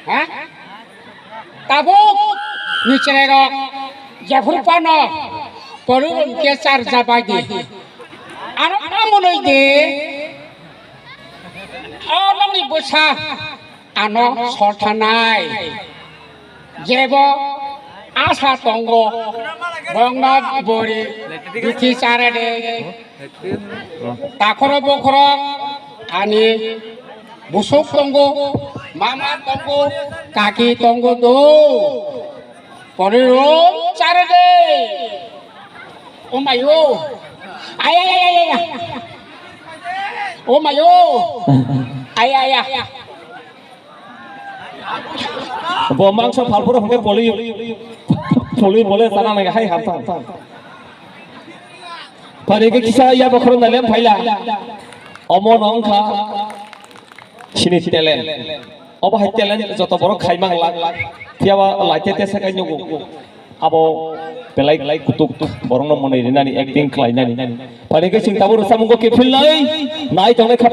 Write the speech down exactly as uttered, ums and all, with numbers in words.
Ha? Tabuk ni chwrairok jephuru phano porirok khe charja bai di. Ano amonoi de. O nokni bwsa ano sothanai. Jebo asa tongo, bongno bori bithi charade. Takhoro bokhoro ani busuk tongo, mama tongo, kaki tongo do. Porirok charade. O mayo. Ay, ay, ay, ay, ay. O mayo. Ay, ay, ay. Bo mangso phalphuru hwnkhe poli, poli bole chana nai hai hamsa. Pari ke kisa ya bokhoro na lem phaila. Omo no wngkha sini talent. Obo hai talent joto borok khai mang lak. Phiya ba lai te te se kai nugo. Abo belai kutuk borokno mwnwi rinani, acting khlainani. Phaikhe chwng tabuk rwchapmungko kiphilnai nai tongnai kha.